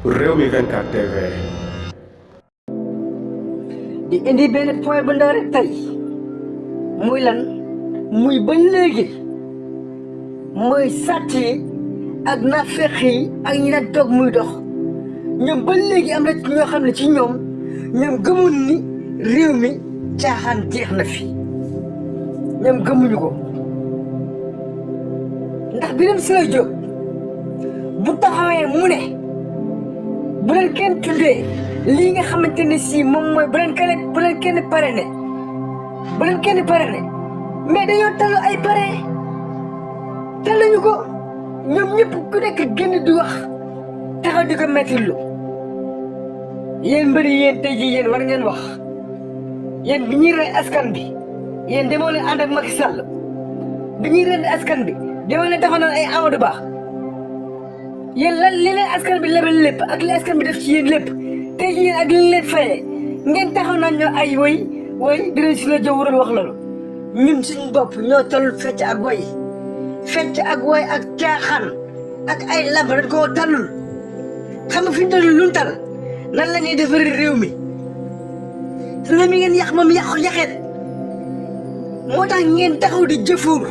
Rewmi 24 TV. di indi benn point bu ndaw rek tey muy lan muy ba léegi mooy sàcc yi ak naafeq yi ak ñi daan toog muy dox ñoom ba léegi am na ñoo xam ne ci ñoom gëmuñ ni réew mi caaxaan jeex na fi ñoom gëmuñu ko ndax Birame Souleye Diop bu taxawee mu ne bu leen kenn tuddee lii nga xamante ne si moom mooy bu leen kenn parrainé mais dañoo tallu ay parrain talluñu ko ñoom ñëpp ku nekk génn di wax taxaw di ko metti lu yéen mbëri yéen tey jii yéen war ngeen wax yéen bi ñuy rey askan bi yéen demoo leen ànd ak Macky Sall bi ñuy rey askan bi demoo leen taxaw naan ay Amadou Ba yéen lan li leen askan bi lebal lépp ak li askan bi def ci yéen lépp tey jii yéen ak li leen fayee ngeen taxaw naan ñoo ay woy Birame Souleye Diop warul wax loolu ñun suñu bopp ñoo toll fecc ak woy ak caaxaan ak ay lamb dañ koo tallul xam nga fi ñu toll luñ tal nan la ñuy defaree réew mi ngeen yàq moom yàqeet moo tax ngeen taxaw di jëfuur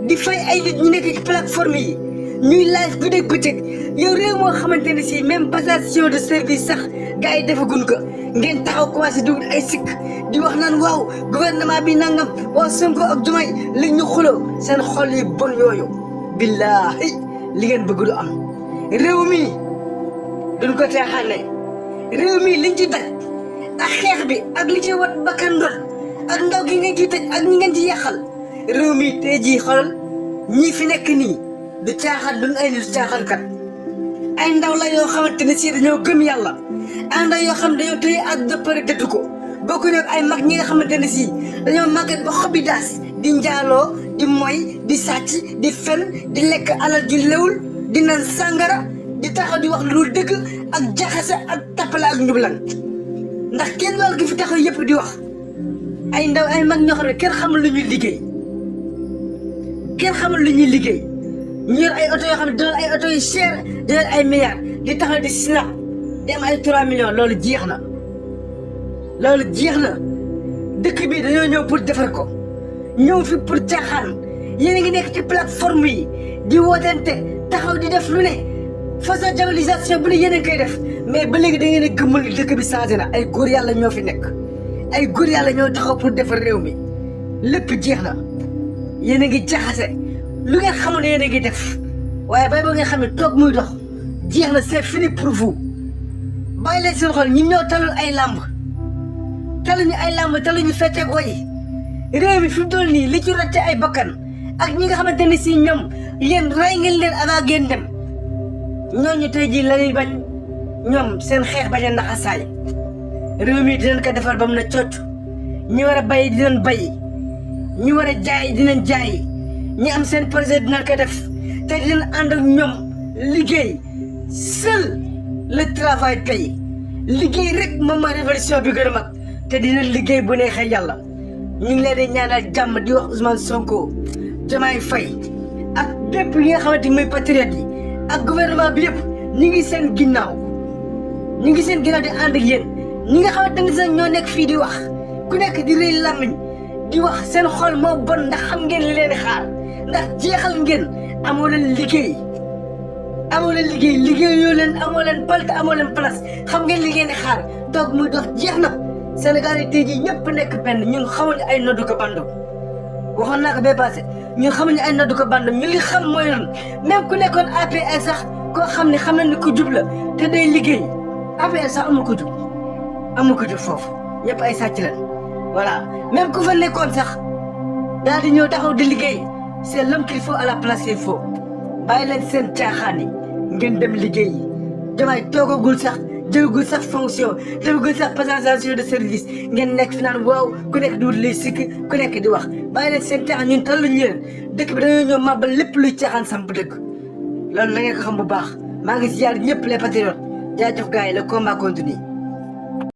di fay ay nit ñu nekk ci plateforme yi ñuy live guddeeg bëccëg yow réew moo xamante ne si même passation de service sax gars yi defaguñ ko ngeen taxaw commencé dugg ay sikk di wax naan waaw gouvernement bi nangam waaw Sonko ak Diomaye li ñu xuloo seen xol yi bon yooyu billaahi li ngeen bëgg du am réew mi duñ ko caaxaane réew mi liñ ci daj ak xeex bi ak li ci wat bakkan doon ak ndaw gi ngeen ci tëj ak ñi ngeen ci yàqal réew mi tey jii xoolal ñii fi nekk nii du caaxaan duñ ay nit caaxaan kat ay ndaw la yoo xamante ne si dañoo gëm yàlla ay ndaw yoo xam dañoo tëye ak dëppare dëdd ko bokku ñoog ay mag ñi nga xamante ne si dañoo màgget ba xobi daas di njaaloo di moy di sàcc di fen di lekk alal ju lewul di naan sàngara di taxaw di wax lu dëgg ak jaxase ak tappale ak njublan ndax kenn loolu gi fi taxaw yëpp di wax ay ndaw ay mag ñoo xam ne kenn xamul lu ñuy liggéey ñu yor ay oto yoo xam ne doon ay oto yu cher di yor ay milliards di taxaw di snap di am ay 3 millions loolu jeex na dëkk bi dañoo ñëw pour defar ko ñëw fi pour caaxaan yéen a ngi nekk ci plateforme yi di wootante taxaw di def lu ne façon diabolisation bu ne yéen a ngi koy def mais ba léegi da ngeen a gëmmal dëkk bi changé na ay góor yàlla ñoo fi nekk ay góor yàlla ñoo taxaw pour defar réew mi lépp jeex na yéen a ngi jaxase lu ngeen xamul ne yéen a ngi def waaye bay ba nga xam ne toog muy dox jeex na c'est fini pour vous bàyyi leen seen xol ñi ñoo talul ay làmb taluñu fecceeg woy réew mi fi mu toll nii li ci rocce ay bakkan ak ñi nga xamante ne si ñoom yéen rey ngeen leen avant ngeen dem ñooñu tey jii la ñuy bañ ñoom seen xeex bañ a naxasaay réew mi dinañ ko defar ba mu ne cocc ñi war a bay dinañ bay ñi war a jaay dinañ jaay ñi am seen projet dinañ ko def te dinañ ànd ak ñoom liggéey seul le travail paye liggéey rek moom mooy révolution bi gën a mag te dina liggéey bu neexee yàlla ñu ngi leen di ñaanal jàmm di wax Ousmane Sonko Diomaye Faye ak bépp yi nga xamante ni muy patriote yi ak gouvernement bi yëpp ñu ngi seen ginnaaw di ànd ak yéen ñi nga xamante ne sax ñoo nekk fii di wax ku nekk di rëy làmmiñ di wax seen xol moo bon ndax xam ngeen li leen di xaar ndax jeexal ngeen amoo leen liggéey liggéeyoo leen amoo leen palte amoo leen place xam ngeen li ngeen di xaar toog muy dox jeex na Sénégal yi tey jii ñëpp nekk benn ñun xamul ne ay noddu ko bandum waxoon naa ko bee passé ñun xamul ne ay noddu ko bandum ñu li xam mooy lan même ku nekkoon APR sax koo xam ne xam na ne ku jub la te day liggéey APR sax amul ko jub foofu ñëpp ay sàcc lañ voilà même ku fa nekkoon sax daal di ñëw taxaw di liggéey c'est l'homme qu'il faut à la place qu'il faut bàyyi leen seen caaxaan yi ngeen dem liggéey Diomaye toogagul sax jëlagul sax fonction jëlagul sax passation de service ngeen nekk fi naan waaw ku nekk di wut lay sikk ku nekk di wax bàyyi leen seen caaxaan ñun talluñu leen dëkk bi dañoo ñëw màbbal lépp luy caaxaan samp dëkk loolu la ngeen ko xam bu baax maa ngi ziar ñëpp les patriotes jaajëf gars yi le combat continue